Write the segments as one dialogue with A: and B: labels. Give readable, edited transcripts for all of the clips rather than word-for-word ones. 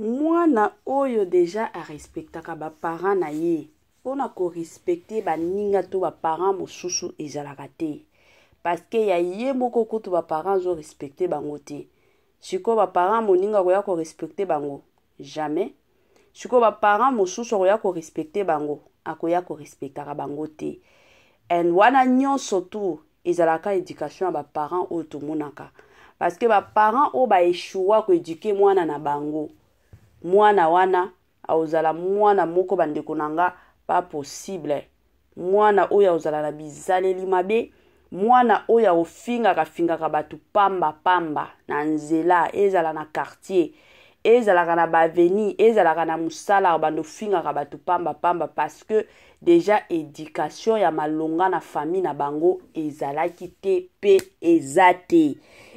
A: Mwana oyo deja a respectaka ba parents na ye pona ko respecter baninga to ba parents mosusu ezalaka te parce que ya ye moko kutu ba parents azo respecter bango te. Sikoyo ba parents moninga akoya ko respecter bango? Jamais. Sikoyo ba parents mosusu akoya ko respecter bango? Akoya ko respectaka bango te. And wana nyonso tout ezalaka education ya ba parents oyo tomonaka parce que ba parents oyo ba echoua ko eduquer mwana na bango, mwana wana akozala mwana moko bandeko na nga pas possible, mwana oyo akozala na bizaleli mabe, mwana oyo akofingaka fingaka bato pamba pamba na nzela, ezala na quartier, ezalaka na ba avenue, ezalaka na mosala, bando ofingaka bato pamba pamba parce que deja education ya malonga na famille na bango ezalaki te pe eza te.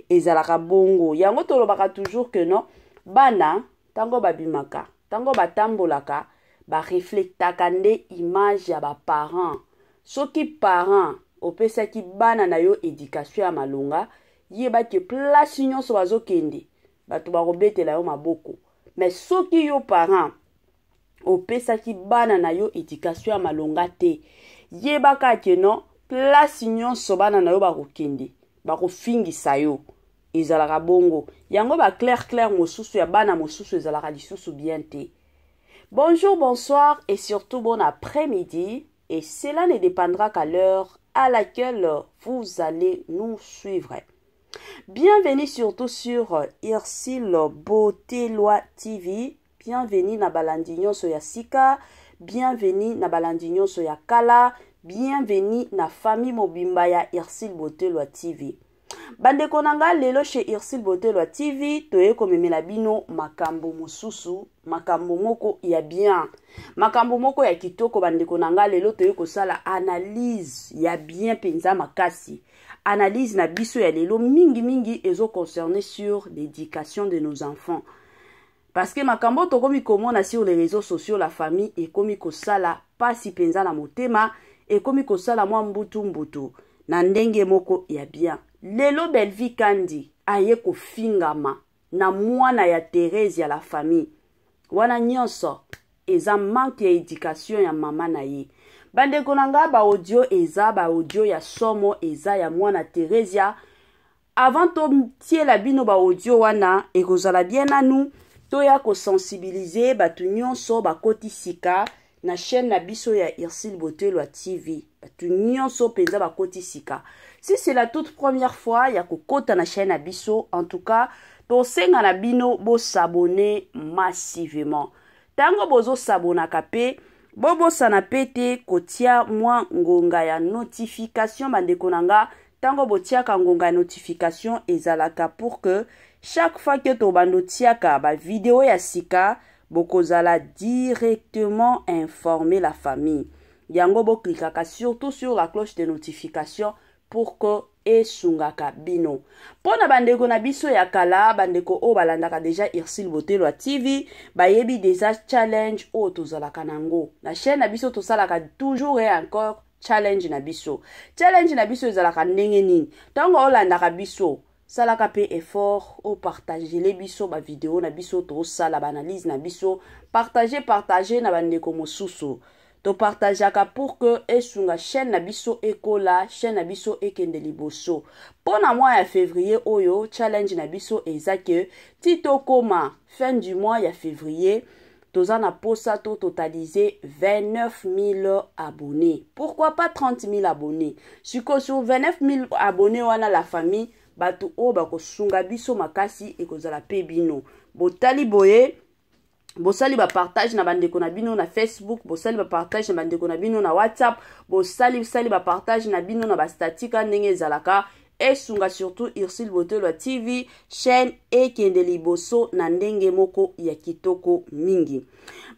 A: Ezalaka bongo. Yango tolobaka toujours que non, bana tango babimaka, tango batambolaka, ba reflectaka nde image ya ba parents. Soki parent opesaki bana na yo education ya malonga, yeba ke place nyonso bazokende bato bakobetela yo maboko. Mais soki yo parent opesaki bana na yo education ya malonga te, yebaka ke non, place nyonso bana na yo bakokende bakofingisa yo. Ezalaka bongo. Yango ba clair clair mosusu ya bana mosusu ezalaka lisusu bien te. Bonjour, bonsoir et surtout bon après-midi. Et cela ne dépendra qu'à l'heure à laquelle vous allez nous suivre. Bienvenue surtout sur Ursule Botelwa TV. Bienvenue na balandi nyonso ya sika. Bienvenue na balandi nyonso ya kala. Bienvenue na famille mobimba ya Ursule Botelwa TV. Bandeko na nga, lelo chez Ursule Botelwa TV toye komemela bino makambo mosusu, makambo moko ya bien, makambo moko ya kitoko. Bandeko na nga, lelo toye kosala analyse ya bien mpenza makasi. Analyse na biso ya lelo mingi mingi ezo concerner sur l'éducation de nos enfants. Parce que makambo tokomi komona sur les réseaux sociaux, la famille ekomi kosala pasi mpenza na motema, ekomi kosala mwa mbutu mbutu na ndenge moko ya bien. Lelo Bellevue Kandi aye kofingama na mwana ya Thérèse ya la famille. Wana nyonso eza manque ya éducation ya mama na ye. Bandeko na nga, ba audio eza ba audio ya somo, eza ya mwana Theresia. Avant totiela bino ba audio wana, ekozala bien nanu toya kosensibiliser bato nyonso bakoti sika na chaîne na biso ya Ursule Botelwa TV. Bato nyonso mpenza bakoti sika. Si c'est la toute première fois ya kokota na chaîne na biso, en tout cas tosenga na bino bosabonner massivement. Tango bozosabonaka pe, bobosana pe te kotia mwa ngonga ya notification. Bandeko na nga, tango botiaka ngonga ya notification ezalaka pour que chaque fois que tobando tiaka ba video ya sika, bokozala directement informé la famille. Yango boklikaka surtout sur la cloche de notification pour que esungaka bino. Mpo na bandeko na biso ya kala, bandeko oyo balandaka deja Ursule Botelwa TV, bayebi deja challenge oyo tozalaka nango na chaîne na biso. Tosalaka toujours et encore challenge na biso. Challenge na biso ezalaka ndenge nini? Ntango olandaka biso, salaka pe effort opartagele biso ba video na biso, tosala ba analyse na biso, partage partage na bandeko mosusu. Topartageaka pour que esunga chaîne na biso ekola, chaîne na biso ekende liboso. Mpo na mois ya février oyo, challenge na biso eza ke ti tokoma fin du mois ya février, toza na posa to totaliser 29 000 abonnés, pourquoi pas 30 000 abonnés. Sikoyo sur 29 000 abonnés wana, la famille, bato oyo bakosunga biso makasi ekozala mpe bino. Botali boye, bosali bapartage na bandeko na bino na Facebook, bosali bapartage na bandeko na bino na WhatsApp, bosali sali bapartage na bino na bastatika ndenge ezalaka, esunga surtout Ursule Botelwa TV chaîne ekende liboso na ndenge moko ya kitoko mingi.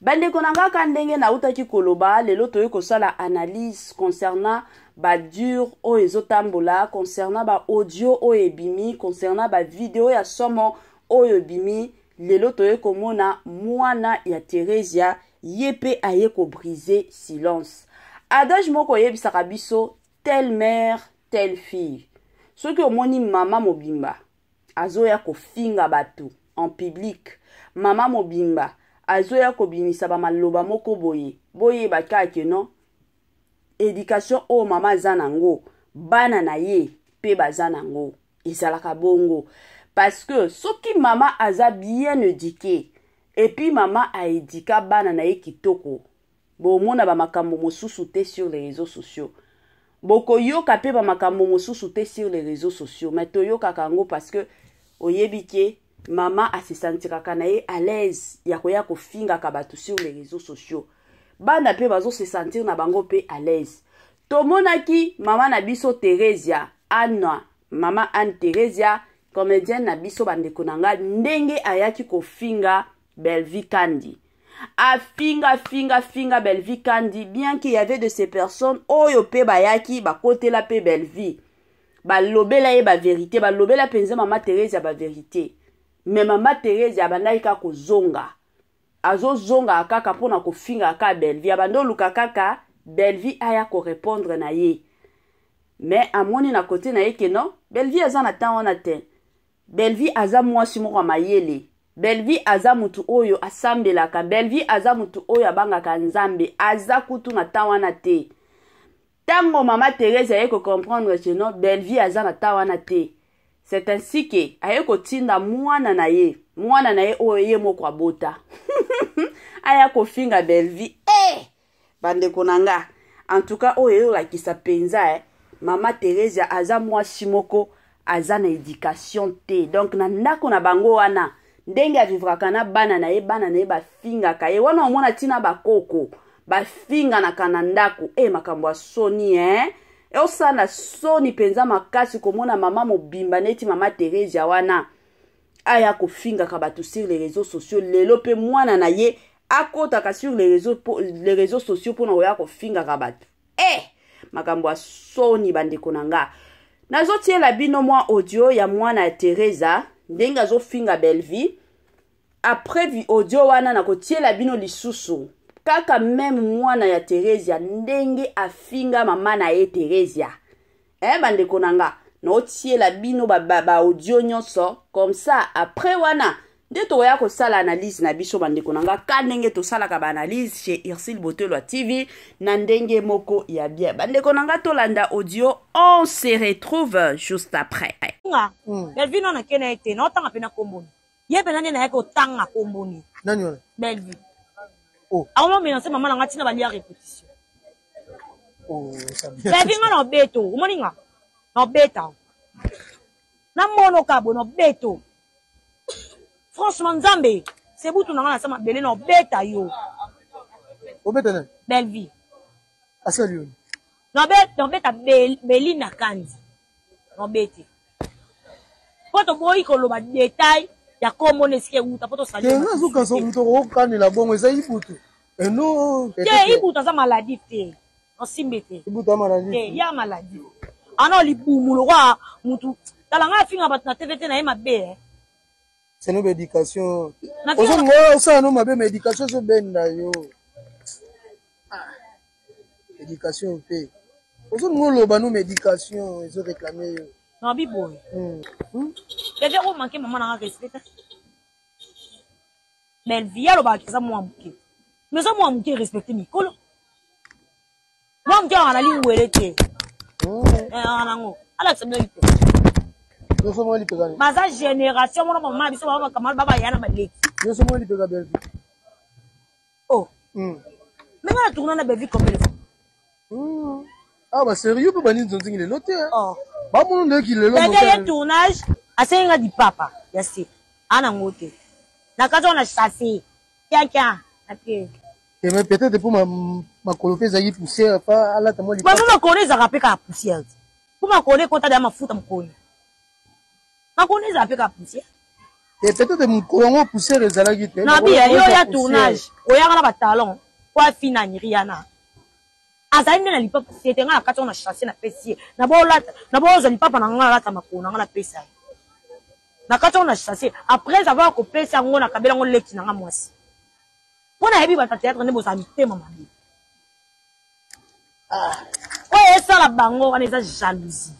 A: Bandeko na ngaka, ndenge nautaki koloba, lelo toyei kosala analyse concernant badure oyo ezotambola, concernant baaudio oyo ebimi, concernant bavideo ya somo oyo ebimi. Lelo toye komona mwana ya Theresia, ye mpe aye kobriser silence. Adage moko oyebisaka biso: telle mère, telle fille. Soki omoni mama mobimba azoya kofinga bato en public, mama mobimba azoya kobimisa bamaloba moko boye, boyeba kaka ke non, education oyo mama aza nango, bana na ye mpe baza nango. Ezalaka bongo parce que soki mama aza bien éduqué et puis mama aedika bana na ye kitoko, bomona bamakambo mosusu te sur les réseaux sociaux, bokoyoka mpe bamakambo mosusu te sur les réseaux sociaux. Mais toyokaka yango parce que oyebi ke mama asesentiraka na ye à l'aise ya koya kofingaka bato sur les réseaux sociaux. Bana mpe bazose sentir na bango mpe à l'aise. Tomonaki mama na biso Theresia Anna, mama Anne Theresia, comédienne na biso, bandeko na nga, ndenge ayaki kofinga Bellevue Kandi. Afinga, finga, finga Bellevue Kandi, bien qu'il y avait de ces personnes oyo mpe bayaki bakotela mpe Bellevue, balobela ye bavérité, balobela mpenza mama Theresia bavérité. Mais mama Theresia abandaki kaka kozonga, azozonga kaka mpona kofinga kaka Bellevue. Abandi oluka kaka Bellevue aya korépondre na ye, mais amoni na kote na ye ke non, Bellevue aza na temps wana te. Bellevue aza mwasi moko ya mayele, Bellevue aza mutu oyo asambelaka, Bellevue aza mutu oyo abangaka Nzambe, aza kutu na temps wana te. Ntango mama Therese aye kocomprendre ke non, Bellevue aza na temps wana te, c'est ainsi ke aye kotinda mwana na ye, mwana na ye oyo ye moko abota, aya kofinga Bellevue. Eh! Bandeko na nga, en tout cas oyo eyolakisa mpenza mama Theresia aza mwasi moko aza na éducation te. Donc na ndako na bango wana, ndenge avivraka na bana na ye, bana na ye bafingaka ye wana, omona ntina bakoko bafinganaka na ndako. E makambo ya soni, osala soni mpenza makasi komona mama mobimba neti mama Theresia wana aya kofingaka bato sur les réseaux sociaux. Lelo mpe mwana na ye akotaka sur les réseaux sociaux mpona koya kofingaka bato. Makambo ya soni, bandeko na nga. Nazotiela bino mwa audio ya mwana ya Teresa ndenge azofinga Bellevue. Après audio wana, nakotiela bino lisusu kaka même mwana ya Theresia ndenge afinga mama na ye Theresia. Bandeko na nga, naotiela bino baaudio ba nyonso comme ça. Après wana nde tokoya kosala analyse na biso, bandeko na nga, ka ndenge tosalaka baanalyse chez Ursile Botelwa TV na ndenge moko ya bien. Bandeko na nga, tolanda audio, on se retrouve juste après.
B: Nga Bellevue no nake na ye te, naotanga mpe na komboni ye mpe nani nayaki otanga komboni.
C: Nani wana?
B: Bellevue.
C: Oh.
B: Akomomenase mama na nga ntina balia répétition.
C: Oh, ça bien.
B: Bellevue, nga na obeto, omoni nga na obeta namonoka boye na obeto. Franchement, Nzambe sebutu na nga na sa mabele na obeta yo.
C: Obeta nani?
B: Bellevue.
C: Asali yo?
B: Nobeta Belinda Kandi, nobete mpo toboyi koloba détail ya kombo na esika ewuta mpo tosali.
C: Te, nga azokanisa moto okokanela bongo eza Ibutu eno.
B: Te, Ibutu aza maladif te, osimbe te.
C: Ibutu amaladi?
B: Te, ya maladi ana libumu lokwa mutu. Tala ngai, afinga bato na TV te na ye mabe, eh.
C: Seno baéducation ozongo osala no mabe, ma éducation ezobenda yo. Ah, éducation mpe ozolinga oloba no, ma éducation ezoréclame yo.
B: Nabi boye. Bebe omanke mama nanga respect te. Bellevue alobaka eza mwa moke, mais eza mwa moke, respecte mikolo. Mwa moke aka na lingwele te. Aka nango alakisa bino lipeka.
C: Nyonso mwa lipeka.
B: Baza génération mona mama na biso babakamala babaya na baleki.
C: Nyonso mwa lipeka Bellevue.
B: Oh. Mais nga na tourna na Bellevue combien de fois?
C: Ah, basérieux mpe banini nzonzingi lelo te.
B: Oh.
C: Bamonu ndeki lelo.
B: Bellevue ye tournage asengi nga lipapa ya se anango te na kati wana chasse kiakia ate.
C: Mais peut-être mpo makolo mpe ezalaki poussière, fa alata mwa.
B: Mpo makolo ezalaka mpe kaka poussière te, mpo makolo ekota deya mafuta mokolo, makolo ezala mpe kaka poussière.
C: Et peut-être mokolo yango poussière ezalaki te.
B: Na biya yo ya tournage oyaka na batalon po afina Riana azali nde na lipapa sete. Nga na kati wana chasse napesi ye na bozwa lipapa na nga nalata makolo na nga napesa ye na kati wana chasse. Après avoir kopesa yango, nakabela yango leki na nga mwasi, mpo nayebi bato ya théâtre nde bozala mitema mabe. Oyo esala bango wana eza jalousie.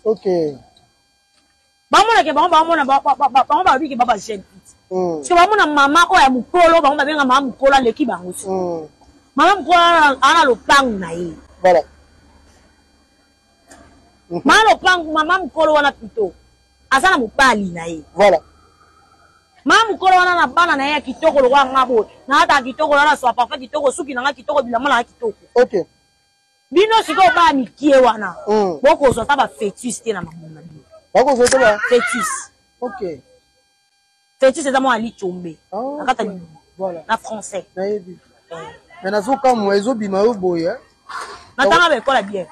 B: Bamonake bango, bamona bango, babiki ba bajeune fille. Parce que bamona mama oyo ya mokolo, bango babenga mama mokolo, aleki bango si. Mama mokolo ana lopangu na ye.
C: Voilà.
B: Mama lopangu, mama mokolo wana plutôt aza na mobali na ye.
C: Voilà.
B: Mama mokolo wana na bana na ye ya kitoko lokola nga boye. Nalataka kitoko, nala soa parfum kitoko, suki na nga kitoko, bilamba na nga kitoko.
C: Ok.
B: Bino sikoyo bana mikie wana, bokozwa ata ba fetus te na mabumu na bino.
C: Bakozwa te ba
B: fetus.
C: Ok.
B: Fetus eza mwana lichombe. Na kati ya libumu.
C: Voilà.
B: Na français.
C: Nayebi. Mais nazokamwa ezobima yo boye.
B: Natanga ba école bien.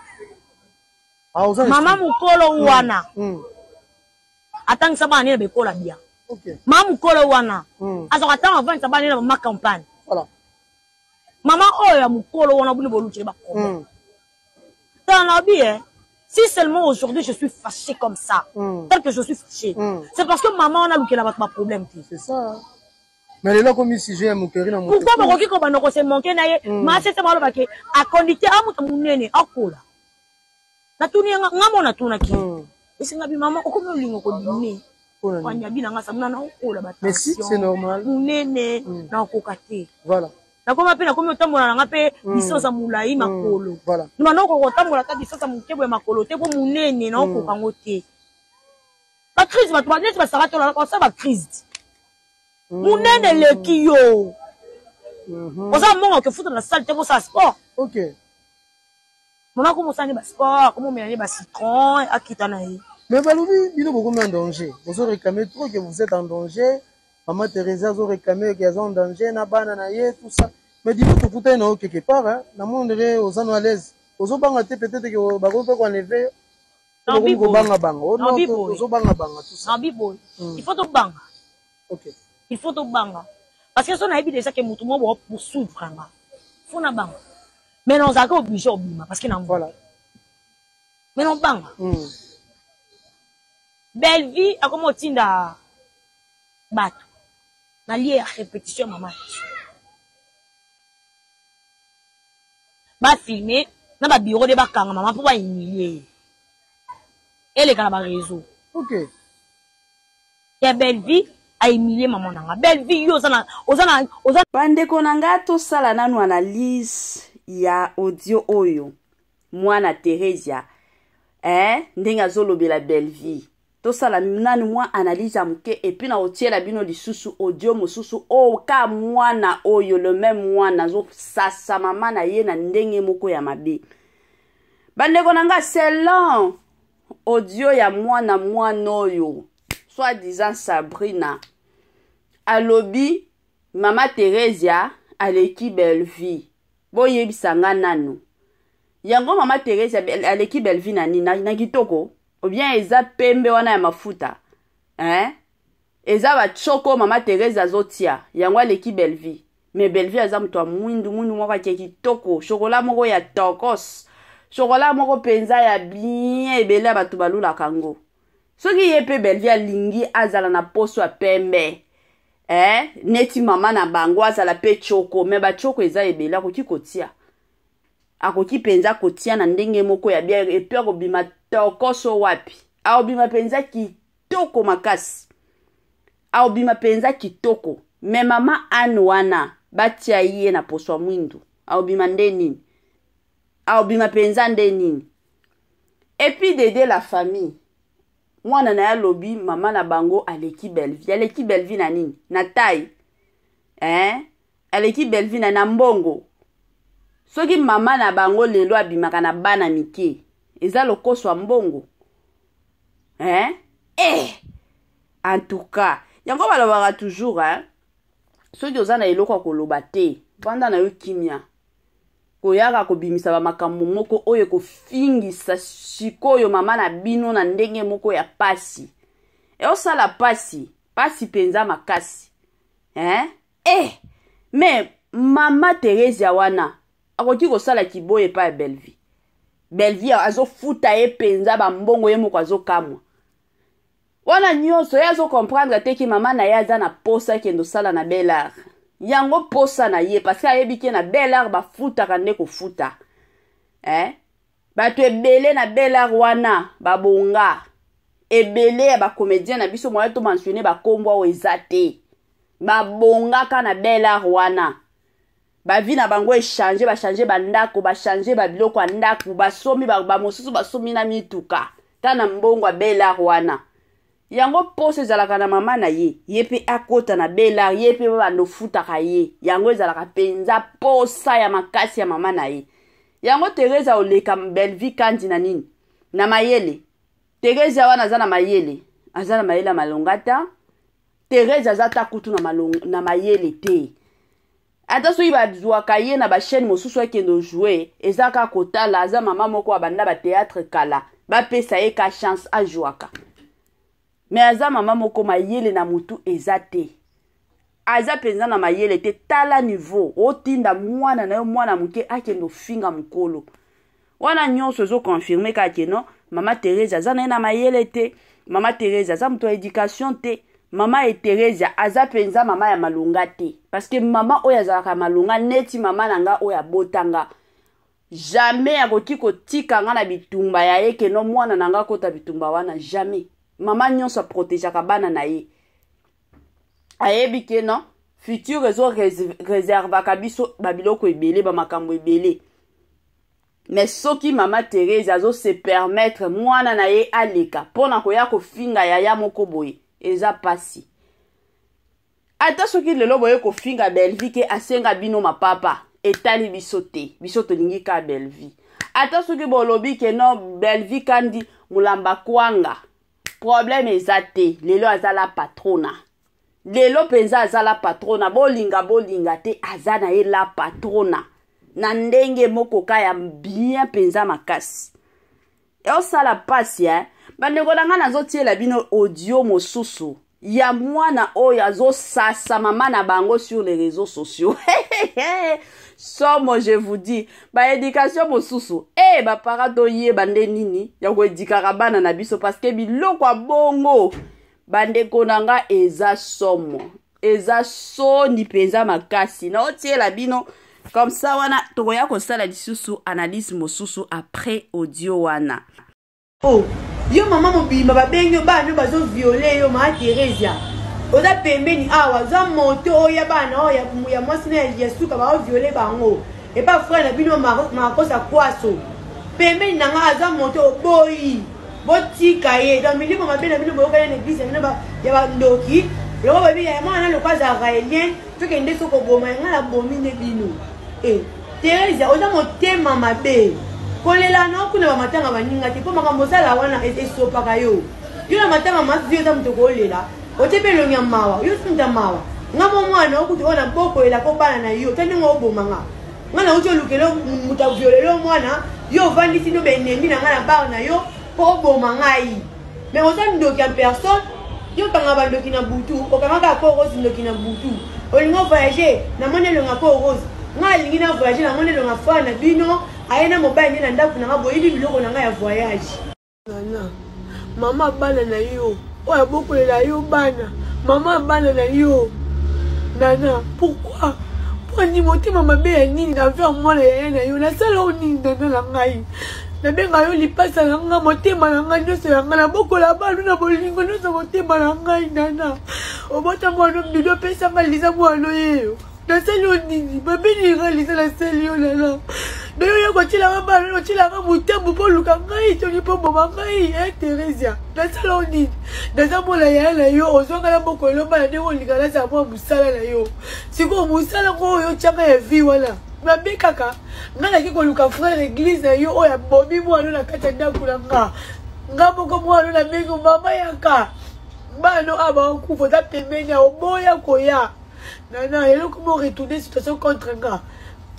C: Ah, oza
B: Mama mokolo wana. Atangisa bana nini na ba école bien.
C: Ok.
B: Mama mokolo wana. Azwaka ntango avandisa bana nini na mama campagne.
C: Voilà.
B: Mama oyo ya mokolo wana bino bolukile ba problème. Tala na bi eh. Si seulement aujourd'hui je suis fâché comme ça, tel que je suis fâché, c'est parce que maman on a lukela bato ba problème te.
C: C'est ça. Mais lelo akomi sujet ya mokeri na moto.
B: Pourquoi bakoki kobanda ko se manquer na ye? Ma sese baloba ke akondi te amuta munene akola. Natuni nga nga mona tunaki. Esinga bi mama okomi olingo kodime. Kwanya bi na nga sabuna na okola ba
C: Mais si c'est normal.
B: Munene na okoka te.
C: Voilà.
B: Nakoma pe nakomi otambola na nga pe distance ya molai makolo.
C: Voilà.
B: Nima na okoka kotambola ata distance ya moke boye makolo te po munene na okoka ngo te. Ba crise bato ba neti basaka tola basala ba crise. Munene eleki yo. Oza mbongo okefuta na salle te kosala sport.
C: Ok.
B: Mama akomi kosala nde ba sport, akomi komela nde ba citron, akita na ye.
C: Mais balobi bino bokomi en danger. Bozo réclamer trop que vous êtes en danger. Maman Theresa azo réclamer que aza en danger na bana na ye tout ça. Mais dis-moi tokutani na yo quelque part hein, na mondre oza no à l'aise. Ozo banga te peut-être que bakomi pe ko enlever yo.
B: Nabi
C: Okomi
B: boye.
C: kobanga banga. Oh non,
B: Nabi boye.
C: ozo banga banga tout ça.
B: Nabi boye. Il faut tobanga.
C: Ok.
B: Il faut tobanga. Parce que so nayebi déjà que mutu moko bo poursuivre nga. Faut na banga. Mais non, ozalaka obligé obima parce que na
C: Voilà.
B: Mais non banga. Belle vie akoma otinda bato na lieu ya répétition mama. Ba filmer na ba bureau de bakanga mama po ba humilier. Eleka na ba réseau.
C: OK.
B: Ya belle vie a humilier maman nanga. Belle vie yo oza oza oza
A: Bandeko na nga tosala nanu analyse ya audio oyo mwana Theresia ndenge azolobela belle vie. Tosala nanu mwa analyse ya moke et puis na otiela bino lisusu audio mosusu oyo ka mwana oyo le même mwana azosasa mama na ye na ndenge moko ya mabe. Bandeko na nga, selon audio ya mwana mwana oyo soi-disant Sabrina alobi mama Theresia aleki belle vie. Boyebisa nga nanu yango mama Theresia aleki belle vie na nini? Na kitoko ou bien eza pembe wana ya mafuta hein? Eza ba choko mama Theresia azotia yango aleki belle vie. Mais belle vie aza moto ya mwindu, mwindu moko ake kitoko, chocolat moko ya tokos, chocolat moko penza ya bien ebele ya bato balulaka ngo. Soki ye pe belle vie alingi azala na poso ya pembe neti mama na bango azala pe choko, mais ba choko eza ebele akoki kotia. Akoki penza kotia na ndenge moko ya bien et puis akobima tokoso wapi? Akobima penza kitoko makasi. Akobima penza kitoko. Mais mama Anne wana batia ye na poso ya mwindu. Akobima nde nini? Akobima penza nde nini? Et puis d'aider la famille. Mwana na ya lobi mama na bango aleki belle vie. Aleki belle vie na nini? Na taille. Hein? Aleki belle vie na mbongo. Soki mama na bango lelo abimaka na bana mike, eza lokoso ya mbongo. Hein? Eh! En tout cas, yango balobaka toujours hein? Soki oza na eloko ya koloba te, vanda na yo kimia. Koyaka kobimisa ba makambo moko oyo ekofingisa sikoyo mama na bino na ndenge moko ya pasi. Eosala pasi, pasi penza makasi. Hein? Eh! Mais mama Theresia wana akoki kosala kiboye epai ya Bellevue. Bellevue azofuta ye penza ba mbongo ye moko azokamwa. Wana nyonso ye azo comprendre te ki mama na ye aza na posa kendo sala na Bel Art. Yango posa na ye parce que ayebi ke na Bel Art bafutaka nde kofuta. Eh? Bato ebele na Bel Art wana babonga. Ebele ya ba comédien na biso moya to mentionner ba kombo oyo eza te. Babongaka na Bel Art wana. Ba vie na bango echange, bachange bandako, bachange babiloko ya ndako, basomi bamosusu, basomi na mituka ta na mbongo ya Bel Art wana. Yango poso ezalaka na mama na ye, ye mpe akota na Bel Art, ye mpe babanda ofutaka ye. Yango ezalaka mpenza posa ya makasi ya mama na ye. Yango Teresa oleka Bellevie Kandi na nini? Na mayele. Teresa wana aza na mayele, aza na mayele ya malonga ta. Teresa aza ta kutu na, malonga, na mayele te. Ata soki bazwaka ye na bachaîne mosusu akende ojoue, eza kaka kotala. Aza mama moko abanda batéâtre kala, bapesa ye ka chance ajwaka. Me aza mama moko mayele na motu eza te, aza mpenza na mayele te. Tala niveau otinda mwana na yo, mwana moke, akende ofinga mokolo wana. Nyonso ezoconfirme kaka ke non, mama Therese aza na ye na mayele te. Mama Therese aza moto ya éducation te. Mama e Therese aza mpenza mama ya malonga te, parce que mama oyo azalaka malonga neti mama na nga oyo abotanga, jamais akoki kotika nga na bitumba ya ye keno mwana na nga akota bitumba wana, jamais. Mama nyonso aprotegeaka bana na ye, ayebi ke non, futur ezoreservaka biso babiloko ebele, bamakambo ebele. Mais soki mama Therese azose permettre mwana na ye aleka mpo na koya kofinga yaya moko boye, eza pasi. Ata soki lelo boye kofinga Bellevie ke asenga bino mapapa, etali biso te. Biso tolingi ka Bellevie. Ata soki bolobi ke non, Bellevie Kandi mulamba kwanga, problème eza te. Lelo aza la patrona, lelo mpenza aza la patrona. Bolinga bolinga te, aza na ye la patrona na ndenge moko ka ya bien mpenza makasi. Eosala mpasi eh? Bandeko na ngai, nazotiela bino audio mosusu ya mwana oyo azosasa mama na bango sur les réseaux sociaux. Somo, je vous dis, baéducation mosusu e bapara toyeba nde nini ya koédikaka bana na biso, parce que biloko ya bongo, bandeko na nga, eza somo, eza soni mpenza makasi. Naotiela bino comme ça wana, tokoya kosala lisusu analyse mosusu après audio wana.
D: Oh, yo mama mobimba, babengi yo, bana oyo bazoviole yo. Maa Theresia oza pembeni awa, oza moto oyo ya bana oyo ya mwasi na ya suka baoviole bango epa frère na bino Marcos Akwaso pembeni na nga. Aza moto oboyi, botika ye. Donc milimo mabe na bino boyokani na église na bino ya bandoki loko babi ya mwana loko aza raélien, tokende so koboma ya ngai, nabomi nde bino. E Therese, oza motema mabe. Kolela na okuna bamatanga baninga te, mpo makambo osala wana esopaka yo. Yo na matanga masi, yo oza moto kolela, otie mpe elongi ya mawa. Yo osi moto ya mawa. Nga mo mwana okuti oyo na bokolela mpo bana na yo ta ndenge oboma nga. Nga nauti olukela moto aviolele mwana yo, ovandisi no baennemi na ngai na bar na yo mpo oboma ngai. Mais oza ndoki en personne. Yo okanga bandoki na butu, okangaka ko Rose ndoki na butu. Olingi ovoyage, namoni elonga ko Rose. Ngai alingi na voyage, namoni elonga frère na bino aye na mobali nde na ndako na ngai, boyibi biloko na ngai ya voyage.
E: Nana, mama bana na yo oyo abokolela yo bana, mama bana na yo Nana, pourquoi mpo ani motema mabe ya nini envers mwana yaya na yo? Nasala o nini, Nana na ngai? Nabenga yo lipasa na ngai, motema na ngai nyonso ya ngai, nabokola bana na bolingo nyonso, motema na ngai. Nana, obota mwana mbido, opesanga Liza mwana yeyo. Nasali yo nini mabe nini nga Liza nasali yo, Nana? Nayo oya kotielanga bana, kotielanga motambo mpo oluka ngai tongi mpo boma ngai. E Theresia, nasala yo nini? Naza mwana yaya na yo, ozwanga na moko elomba na ndenge olinga nazala mwa mosala na yo. Sikoyo mosala ngo oyo otyanga ya vie wana mabe kaka ngai nake koluka frère église na yo oyo abomi mwana na kati ya ndako na nga. Nga moko mwana nabengi mama yaka, bana awa bakokufa, oza pembeni ya oboya koya. Nana, eloko mo retourne situation contre nga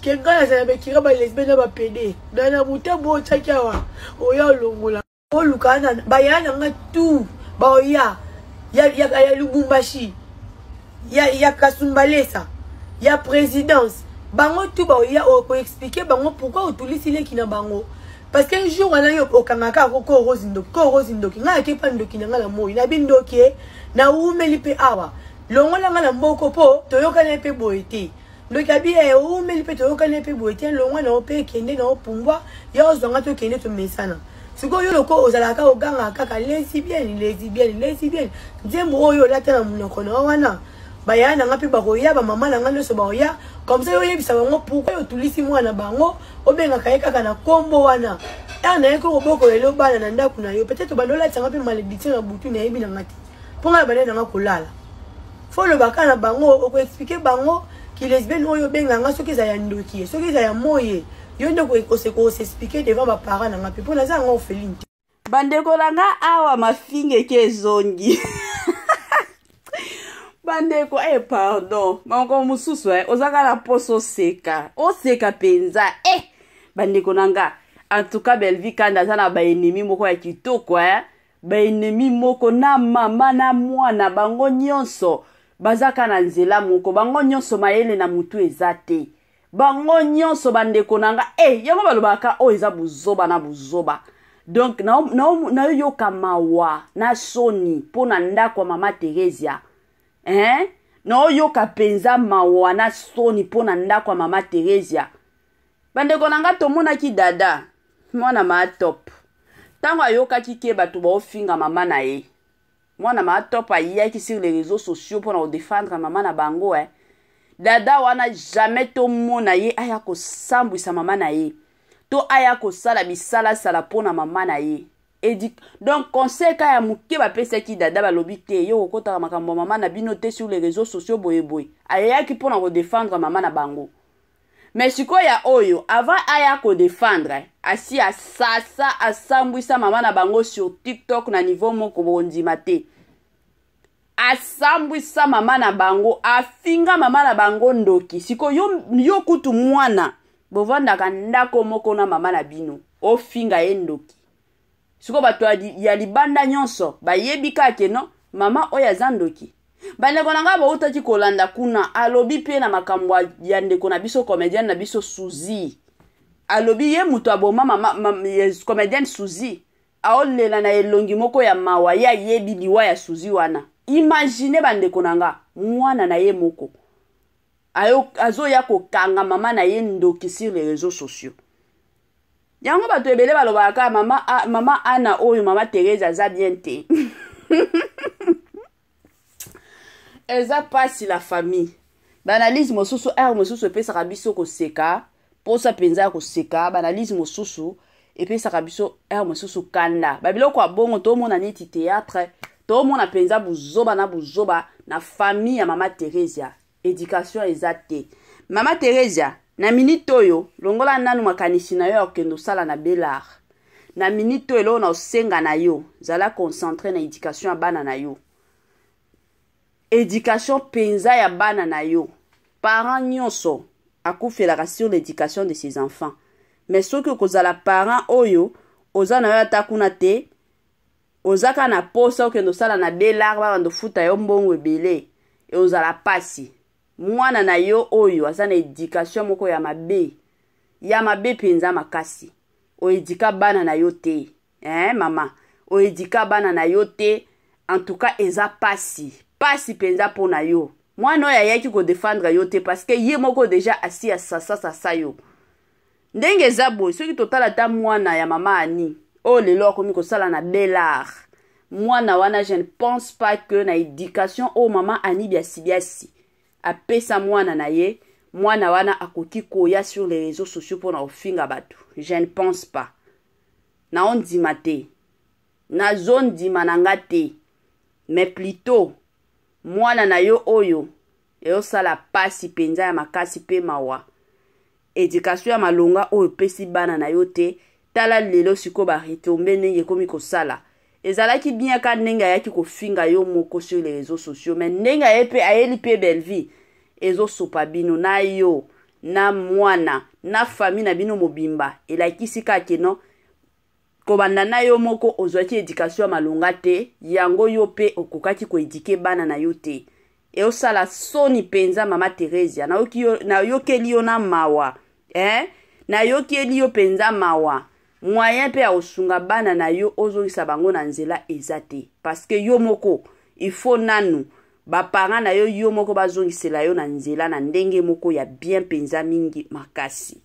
E: ke ngai nazala bekira balesbienne na bapede. Nana, motambo oyo otiaki awa, oya olongola, oluka baya na nga tout baoya ya Lubumbashi, ya Kasumbalesa, ya présidence, bango tout baoya koexplike bango pourquoi otulisi leki na bango. Parce que un jour wana yo okangaka ko Rose ndoki, ko Rose ndoki. Ngai ake pa ndoki na ngai na moi nabi ndoki e nawumeli mpe awa, longola ngai na mboko mpo toyokani mpe boye te. Ndoki abi e owumeli mpe toyokani mpe boye te, longwa na yo mpe kende na yo, pumbwa ya ozwanga, tokende tomesana. Sikoyo yo loko ozalaka ogangaka kaka lesbienne, lesbienne, lesbienne, nzembo oyo olata na monoko na yo wana.
D: Bayaya na nga mpe bakoya, bamama na nga nyonso bakoya. Comme ça yo oyebisa bango pourquoi otulisi mwana bango, obengaka ye kaka na kombo wana. Heure na ye ko kobokola elo bana na ndako na yo, peut-être obanda olatisa nga mpe malédiction na butu, nayebi na nga te. Mpo nga na banda na nga kolala. Faut oloba kaka na bango, okoexplike bango ki lesbienne oyo obenga nga soki eza ya ndoki, soki eza ya moye, yo nde okosexplike devant ba parents na nga mpe mpo naza yango orpheline te.
A: Bandeko na nga awa mafinga eke ezongi. Bandeko, pardon, moko mosusu oza kaka na poso oseka, oseka mpenza. Bandeko na nga, en tout cas Bellevue Kanda aza na baennemi moko ya kitoko, baennemi moko na mama na mwana, bango nyonso bazaka na nzela moko, bango nyonso mayele na mutu eza te. Bango nyonso bandeko na nga, yango balobaka oyo eza buzoba na buzoba. Donc nayoka mawa na soni mpo na ndako ya mama Theresia. Nayoka mpenza mawa na soni mpo na ndako ya mama Theresia. Bandeko na nga, tomonaki dada mwana ma top ntango ayokaki ke bato baofinga mama na ye. Mwana ma top ayaki sur les réseaux sociaux mpona kodefendre mama na bango. Dada wana jamais tomona ye aya kosambwisa mama na ye to aya kosala bisalasala mpona mama na ye. Donc conseil ka ya moke bapesaki dada, balobi te yo kokotaka makambo ya mama na bino te sur les réseaux sociaux boyeboye. Ayaki mpona kodefendre mama na bango. Mais sikoyo ya oyo avant aya kodefendre, asi asasa asambwisa mama na bango sur TikTok na niveau moko bondima te. Asambwisa mama na bango, afinga mama na bango ndoki. Sikoyo yo kutu mwana bovandaka ndako moko na mama na bino, ofinga ye ndoki. Sikoyo bato ya libanda nyonso bayebi kaka ke no mama oyo aza ndoki. Bandeko na ngai bautaki kolanda kuna, alobi mpe na makambo ya ndeko na biso comédienne na biso Suzy. Alobi ye moto aboma mama, comédienne Suzy, aolela na elongi moko ya mawa, ye ayebi liwa ya Suzy wana. Imagine bandeko na nga, mwana na ye moko azoya kokanga mama na ye ndoki sur les réseaux sociaux. Yango bato ebele balobaka kaka mama Anna oyo mama Therese aza bien te. Eza pasi la famille. Baanalyse mosusu heure mosusu epesaka biso koseka, posa mpenza ya koseka. Baanalyse mosusu epesaka biso heure mosusu kanda. Babiloko ya bongo tomona neti théâtre, tomona mpenza buzoba na buzoba na famille ya mama Theresia. Éducation eza te. Mama Theresia, na minute oyo longola nanu makanisi na yo ya kokende osala na Belar. Na minute oyo eloko na osenga na yo, zala concentré na éducation ya bana na yo. Éducation penza ya bana na yo. Parent nyonso akufelaka sur l'éducation de ses enfants. Mais soki okozala parent oyo oza na yo ata kuna te, ozaka na posa okende osala na Belar, babanda ofuta yo mbongo ebele, e ozala pasi. Mwana na yo oyo aza na éducation moko ya mabe, ya mabe penza makasi. Oedika bana na yo te, mama, oedika bana na yo te. En tout cas eza pasi, pasi penza pona yo. Mwana oyo ayaki kodefendre yo te parce que ye moko déjà asi asasa sasa yo. Ndenge eza boye, soki totala ta mwana ya mama Annie oyo lelo akomi kosala na Belar, mwana wana je ne pense pas que na éducation oyo mama Annie biasi biasi apesa mwana na ye, mwana wana akoki koya sur les réseaux sociaux mpona kofinga bato. Je ne pense pas. Naondima te, nazondima na nga te. Mais plutôt mwana na yo oyo eyosala pasi penza ya makasi pe mawa. Éducation ya malonga oyo pesi bana na yo te. Tala lelo siko ba retombe ndenge ekomi kosala. Ezalaki bien ka ndenge ayaki kofinga yo moko sur les réseaux sociaux, mais ndenge aye pe ayeli pe Bellevue ezosopa bino na yo na mwana na famille na bino mobimba. Elakisi kaka ke non, kobanda na yo moko ozwaki éducation ya malonga te, yango yo pe okokaki koéduquer bana na yo te. Eosala soni penza mama Theresia, nayokeli yo na mawa, nayokeli yo penza mawa. Moyen pe ya kosunga bana na yo ozongisa bango na nzela eza te, parce que yo moko il faut nanu ba parents na yo, yo moko bazongisela yo na nzela na ndenge moko ya bien penza mingi makasi.